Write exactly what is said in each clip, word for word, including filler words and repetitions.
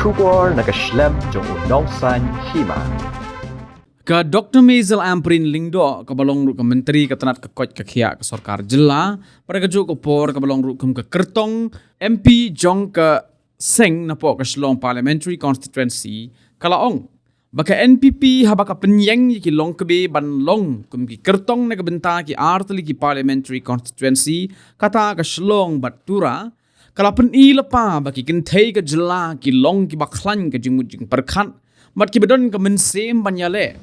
Khubor na ka shlem jong u Nongsaiñ Hima. Ka Doktor Maisel Ampareen Lyngdoh, kaba long ruh ka Myntri ka tnad ka koit ka khiah ka sorkar jylla, bad ka juh ka por kaba long ruh kum ka kyrtong M P jong ka seng napoh ka Shillong Parliamentary Constituency, ka la ong ba ka N P P haba ka pynïeng ïa ki longkmie ban long kum ki kyrtong na ka bynta ki artylli ki Parliamentary Constituency, kata ka Shillong bad Tura, ka la pyni lypa ba ki kynthei ka jylla ki long kiba khlaiñ ka jingmut jingpyrkhat bad kiba don ka mynsiem ban ïaleh.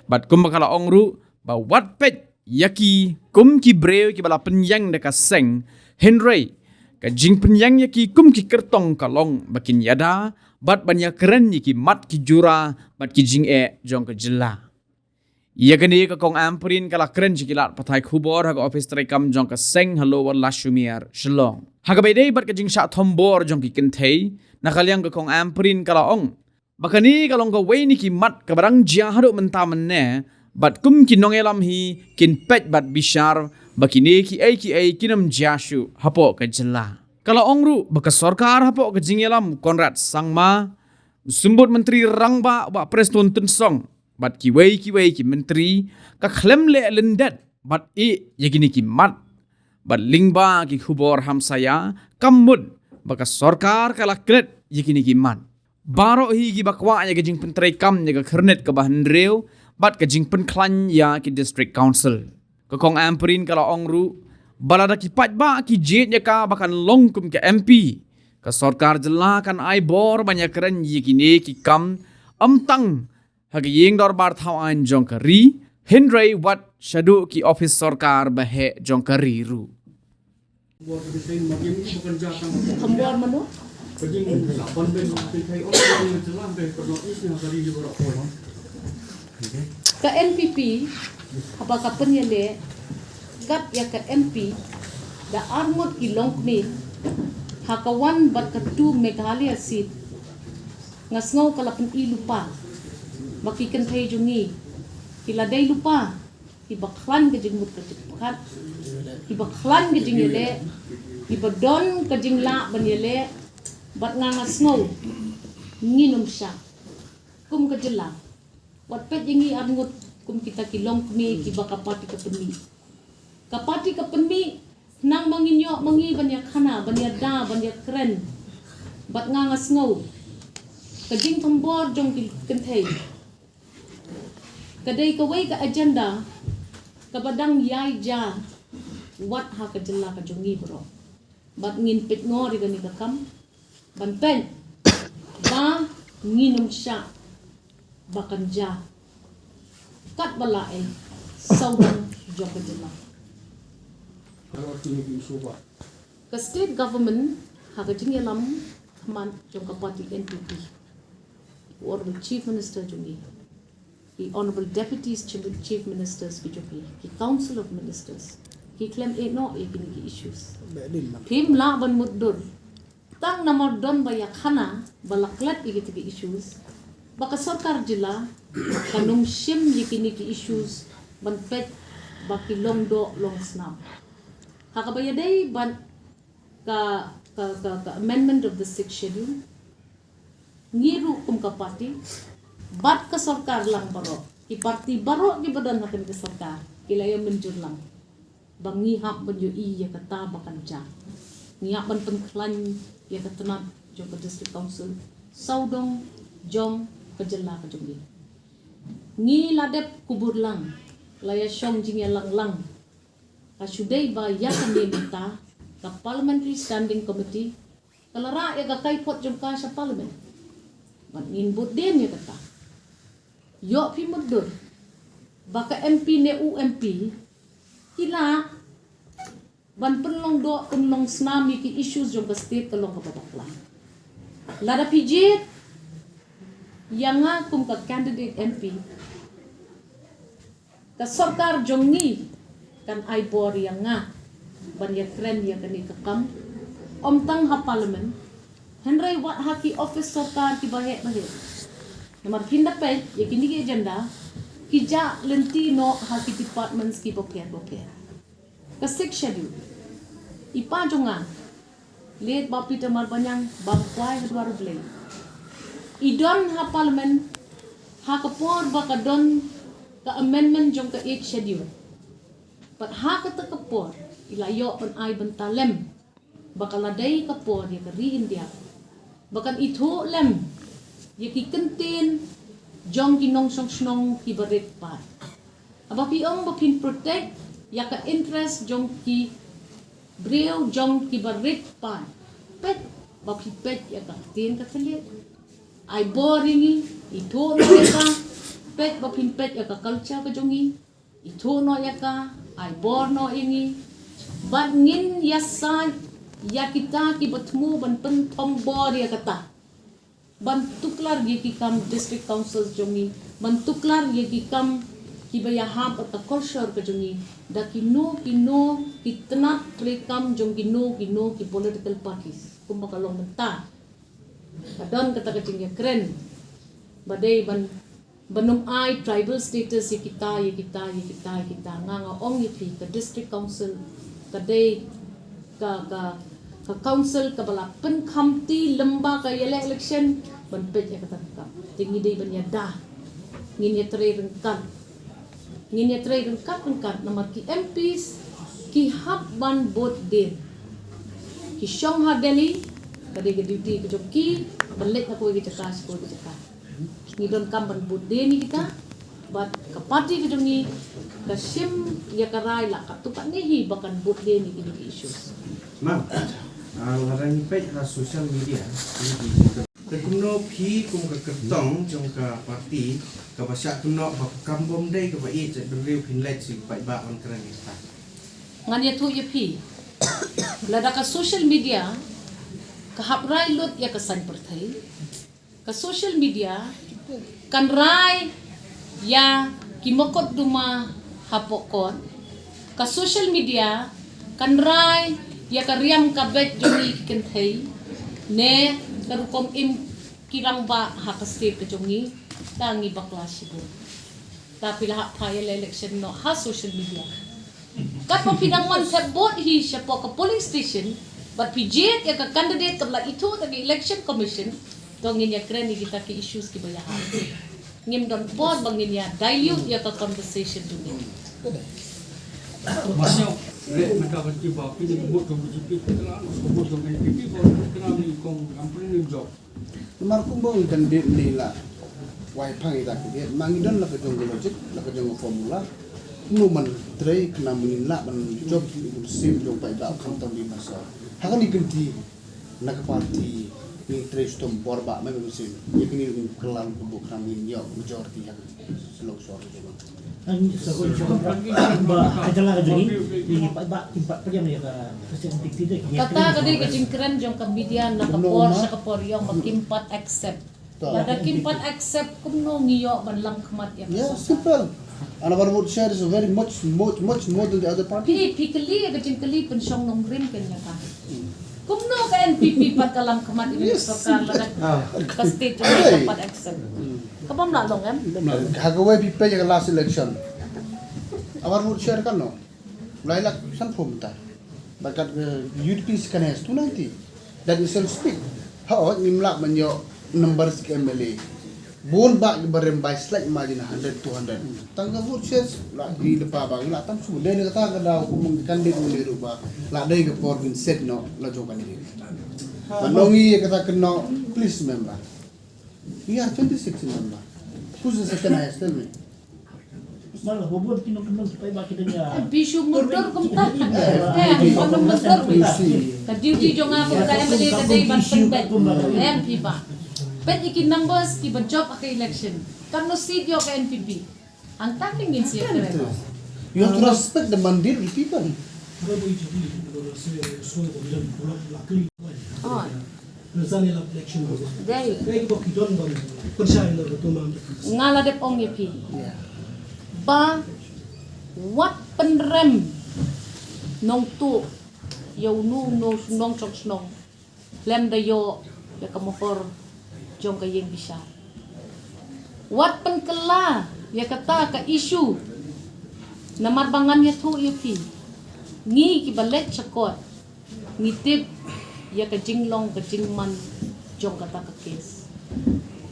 Bad kumba ka la ong ruh ba wat peit ïa ki kum ki briew kiba la pynïeng da ka seng, hynrei ka jingpynïeng ïa ki kum ki kyrtong ka long ba kin ïada bad ban ïakren ïa ki mat ki jura bad ki jingeh jong ka jylla. Ïa kane ka Kong Ampareen ka la kren sha ki lad pathai khubor ha ka ophis treikam jong ka seng ha Lower Lashumiere, Shillong. Ha kaba ïadei bad ka jingshah thombor jong ki kynthei, na ka liang ka Kong Ampareen ka la ong ba kane ka long kawei na ki mat kaba dang jia haduh mynta mynne, bad kum ki nongïalam hi kin peit bad bishar ba kine kiei kiei kin ym jia shuh hapoh ka jylla. Ka la ong ruh ba ka sorkar hapoh ka jingïalam Conrad Sangma, u Symbud Myntri Rangbah Bah Prestone Tynsong, bad kiwei kiwei ki myntri, ka khlem leh lyndet bad ïeh ïa kine ki mat. Bad lyngba ki khubor hamsaïa, kam mut ba ka sorkar ka la klet ïa kine ki mat. Baroh hi kiba kwah ïa ka jingpyntreikam ïa ka khyrnit kaba hynriew bad ka jingpynkhlaiñ ïa ki District Council. Ka Kong Ampareen ka la ong ruh ba lada ki paidbah ki jied ïa ka ba kan long kum ka M P, ka sorkar jylla kan ai bor ban ïakren ïa kine ki kam, ym tang ha ka ïing dorbar thaw aiñ jong ka ri, hynrei wat shaduh ki ophis sorkar baheh jong ka ri ruh. Kham bor mano? Ka N P P haba ka pynïaleh kat ïa ka M P da arngut ki longkmie ha ka wan bad ka tu Meghalaya seat, nga sngew ka la pyni lypa ba ki kynthei jong ngi ki la dei lypa kiba khlaiñ ka jingmut ka jingpyrkhat, kiba khlaiñ ka jingïaleh, kiba don ka jinglah ban ïaleh, bad nga nga sngew ngin ym shah kum ka jylla. Wat peit ïa ngi arngut kum kita ki longkmie kiba ka party ka pynmih. Ka party ka pynmih khnang ba ngin ïoh ma ngi ban ïakhana, ban ïada, ban ïakren. Bad nga nga sngew ka jingthombor jong ki kynthei ka dei kawei ka agenda kaba dang ïai jia wat ha ka jylla ka jong ngi baroh. Bad ngin peit ngor ïa kane ka kam ban peit ba ngin ym shah ba kan jia katba lah ei sawdong jong ka jylla. Ka state government ha ka jingïalam khmat jong ka party N P P, u Honorable Chief Minister jong ngi, ki Honorable Deputies Chief, Chief Ministers ki jong ngi, ki Council of Ministers ki khlem ïeh noh ïa kine ki issues. Phim lah ban mutdur tang namar don ba ïakhana ba la klet ïa kine ki issues, ba ka sorkar jylla kan ym shim ïa kine ki issues ban peit ba ki long doh long snam. Ha kaba ïadei bad ka, ka, ka, ka amendment of the Sixth Schedule, ngi ruh kum ka party bad ka sorkar lang baroh, ki party baroh kiba don ha kane ka sorkar ki la ïa mynjur lang ba ngi hap ban ïohi ïa kata ba kan jia. Ngi hap ban pynkhlaiñ ïa ka tnat jong ka District Council sawdong jong ka jylla ka jong ngi. Ngi la dep kubur lang, la ïa shong jingïalang lang. Ka shu dei ba ïa kane mynta ka Parliamentary Standing Committee ka la rah ïa ka kaiphod jong ka sha Parliament. Bad ngin bud dien ïa kata. Ïoh phi mutdur ba ka M P ne u M P ki lah ban pynlong doh pynlong snam ïa ki issues jong ka state ka long kaba bakla. Lada phi jied ïa nga kum ka candidate M P, ka sorkar jong ngi kan ai bor ïa nga ban ïakren ïa kane ka kam, ym tang ha Parliament hynrei wat ha ki office sorkar kiba heh ba heh. Namar phin da peit ïa kine ki agenda ki jah lynti noh ha ki departments kiba pher ba pher. Ka Sixth Schedule, i pa jong nga, late Bah Peter Marbaniang, ba kwai ha dwar U Blei, I don ha Parliament ha ka por ba ka don ka amendment jong ka Eighth Schedule. Bad ha kata ka por i la ïoh ban ai bynta lem ba ka la dei ka por ïa ka ri India ba kan ithuh lem ïa ki kyntien jong ki nongshong shnong kiba rit paid. Haba phi ong ba phin protect ïa ka interest jong ki briew jong kiba rit paid, peit ba phi peit ïa ka ktien ka thylliej. Ai bor ïa ngi, ithuh noh ïa ka. Peit ba phin peit ïa ka culture ka jong ngi, ithuh noh ïa ka. Ai bor noh ïa ngi. Bad ngin ïasaid ïa kita kiba thmu ban pynthom bor ïa kata, ban tuklar ïa ki kam district council jong ngi, ban tuklar ïa ki kam kiba ïahap bad ka culture ka jong ngi da kino kino ki tnat treikam jong kino kino ki political parties, kumba ka long mynta. Ka don kata ka jingïakren ba dei ban, ban ym ai tribal status ïa kita, ïa kita, ïa kita, ïa kita. Nga, nga ong ïa phi, ka district council ka dei ka, ka, ka council kaba la pynkhamti lyngba ka ïaleh election ban peit ïa kata ka kam. Te ngi dei ban ïada, ngin ïatrei ryngkat. Ngin ïatrei ryngkat ryngkat namar ki M Ps ki hap ban bud dien. Ki shong ha Delhi, ka dei ka duty ka jong ki ban leit na kawei ka jaka sha kawei ka jaka. Ngi donkam ban bud dien ïa kita. Bad ka party ka jong ngi ka shim ïa ka rai la katto katne hi ba kan bud dien ïa kine ki issues. Ma'am, ah, lada ngi peit ha social media, ngi Te kumno phi kum ka kyrtong jong ka party kaba shah kynnoh ba ka kam bym dei kaba ïeit jait bynriew phin leit sha ki paidbah ban kren ïa kata? Ngan ïathuh ïa phi. Lada ka social media ka hap rai lut ïa ka saiñ pyrthei, ka social media kan rai ïa ki mukotduma hapoh court. Ka social media kan rai ïa ka riam ka beit jong ngi ki kynthei ne ka rukom im ki rangbah ha ka state ka jong ngi. Ta ngi bakla shibun. Ta phi la hap phai ïaleh election noh ha social media. Katba phi dang wan thep vote hi shapoh ka polling station bad phi jied ïa ka candidate kaba la ithuh da ka election commission. To ngin ïakren ïa kita ki issues kiba ïahap. Ngim don por ba ngin ïa dilute ïa ka conversation jong ngi. Masih, rek mereka berarti ba phi ni vote jong B J P, kena vote jong N P P, ba kena ni kong company ni job. Namar kumba u candidate ni la wai phang ïa ka candidate, ma ngi don la ka jong ka logic, la ka jong ka formula. Kumno man trei khnang ba ngin lah ban jop ïa ka mynsiem jong paidbah khamtam di masa. Ha kane ka kynti na ka party ngi trei shitom bor ba ma ka mynsiem. Ïa kane ngi kylla ka bok khnang ngin ïoh majority ha ka Shillong shor ka jong. Ba ka jylla ka jong ngi, ngi pat ba, ngi pat pdiang ïa ka President N P P de. Kata ka dei ka jingkren jong ka media na ka por sha ka por ïong ba kim pat accept. Lada kim pat accept kumno ngi ïoh ban lam khmat ïa ka sorkar. Simple. And our vote share is very much, much, much more than the other party. Phi, phi kylli ïa ka jingkylli pynshong nongrim kein ïa ka. Kumno ka N P P pat ka lam khmat ïa ka sorkar lada ka state jong ngi ka pat accept. Ka bym lah long em. Ha kawei phi peit ïa ka last election. Our vote share kan no. Lai lak san phum ta. Ba kat ka U D P second highest two ninety. That itself speak. Ha ot ngim lah ban ïoh numbers ka M L A. Bun ba ki barim by slight margin hundred, two hundred. Tang ka vote share la ki lepa ba la tam su dei na kata ka daw kum kan dei kum dei ruh ba la dei ka por bin set no la jong kan dei. Ba nong i kata ka no, please remember. We are twenty-six member. Who's the second highest? Tell me. Malah bobot kino kino supaya ba kita nya. Em, pi shu mundur kumta. Em, pi shu mundur kumta. Ka duty jong nga kum ka M L A ka dei ban pynbeit. Em, pi ba. Peit ïa ki numbers kiba jop ha ka election. Katno seat ïoh ka N P P. Hangta ki ngin siat kren. You have to respect the mandate of the people. Oh. Dei. Nga la dep ong ïa phi. Ba wat pynrem nongtuh ïa uno uno nongshong shnong. Khlem da ïoh ïa ka mohor jong ka ïing bishar. Wat pynkylla ïa kata ka issue. Namar ba ngan ïathuh ïa phi, ngi kiba leit sha court ngi tip ïa ka jinglong ka jingman jong kata ka case.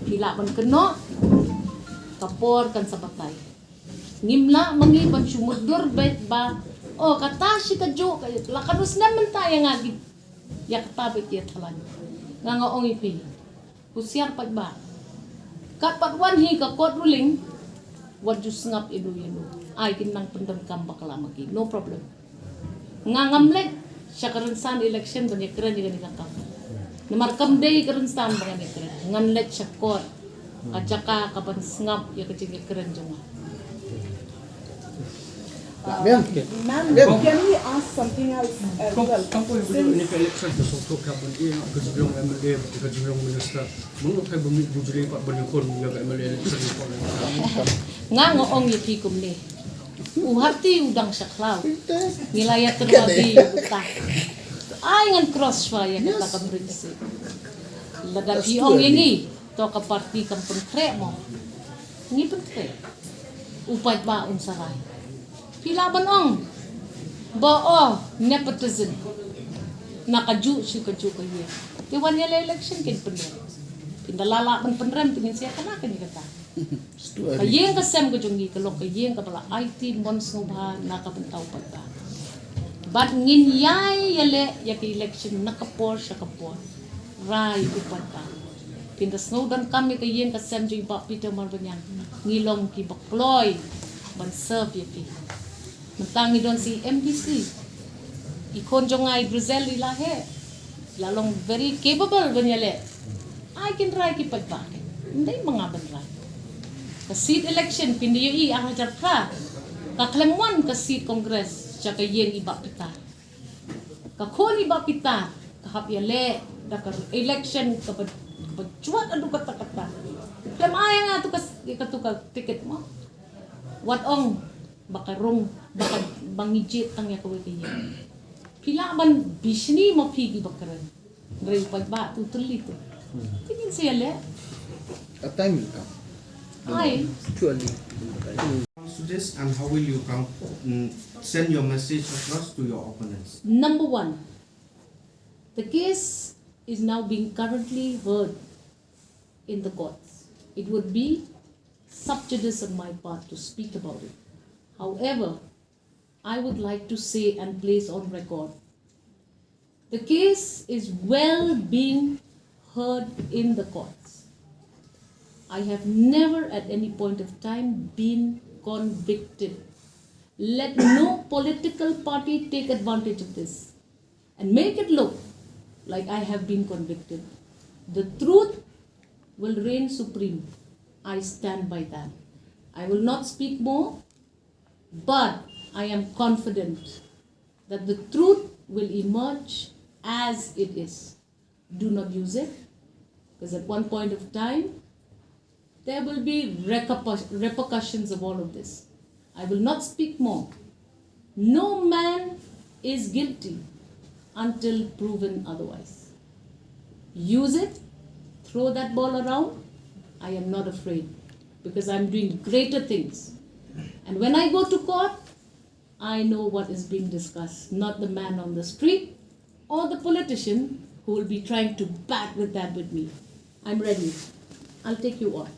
Phi lah ban kynnoh, ka por kan sa batai. Ngim lah ma ngi ban shu mutdur beit ba, oh, kata shi kajuh ka, la katno snem mynta ïa nga ki, ïa kata beit ïa thalan. Nga nga ong ïa phi, husiar paidbah. Kat pat wan hi ka court ruling, wat ju sngap ïa u ïa u. Ai kin nang pyndonkam bakla ma ki, no problem. Nga ngam leit sha ka rynsan election ban ïakren ïa kane ka kam. Namar kam dei ka rynsan ba ngan ïakren. Ngan leit sha court, ka jaka kaban sngap ïa ka jingïakren jong nga. Ma'am, can we ask something else as well? Kam poi ni ka election ka song tok ka ban ïa ka jinglong M L A, ka jinglong minister. Mano kai ba mi bujli pat ban ïakon ïa ka M L A election ni ko. Nga nga ong ïa phi kumne. U hati u dang sha khlaw. Ngi la ïa terwadi ïa uta. Ai ngan cross shwa ïa kata ka bridge. Lada phi ong ïa ngi, to ka party kam pynkhreh mo. Ngi pynkhreh. U paidbah un sa rai. Phi lah ban ong ba, oh, nepotism. Na kajuh shi kajuh ka ïing. Te wan ïa la election kin pynrem. Phin da lah lah ban pynrem te ngin sa ïa kane kane kata. Ka ïing ka sem ka jong ngi ka long ka ïing kaba la aiti mon sngewbha na ka bynta u paidbah. Bad ngin ïai ïaleh ïa ka election na ka por sha ka por. Rai u paidbah. Phin da sngewdonkam ïa ka ïing ka sem jong i Bah Peter Marbaniang. Ngi long kiba kloi ban serve ïa phi. Mynta ngi don sa i M D C. I khun jong nga i Grizel i la heh. I la long very capable ban ïaleh. Ai kin rai ki paidbah. Ym dei ma nga ban rai. Ka seat election phin da ïohi ar hajar phra. Ka khlem wan ka seat Congress sha ka ïing i Bah Peter. Ka khun i Bah Peter ka hap ïaleh da ka election kaba, kaba jwat haduh katta katta. Khlem ai ïa nga tu ka, katu ka ticket mo. Wat ong ba ka rung, ba ka, ba ngi jied tang ïa kawei ka ïing. Phi lah ban bishni ma phi kiba kren. Hynrei u paidbah tu tylli tu. Te ngin sa ïaleh. A time will come. Ai. Too early. To this, and how will you come, mm, send your message across to your opponents? Number one, the case is now being currently heard in the courts. It would be subjudice on my part to speak about it. However, I would like to say and place on record, the case is well being heard in the courts. I have never at any point of time been convicted. Let no political party take advantage of this and make it look like I have been convicted. The truth will reign supreme. I stand by that. I will not speak more, but I am confident that the truth will emerge as it is. Do not use it, because at one point of time, there will be repercus- repercussions of all of this. I will not speak more. No man is guilty until proven otherwise. Use it, throw that ball around. I am not afraid because I'm doing greater things. And when I go to court, I know what is being discussed, not the man on the street or the politician who will be trying to bat with that with me. I'm ready. I'll take you on.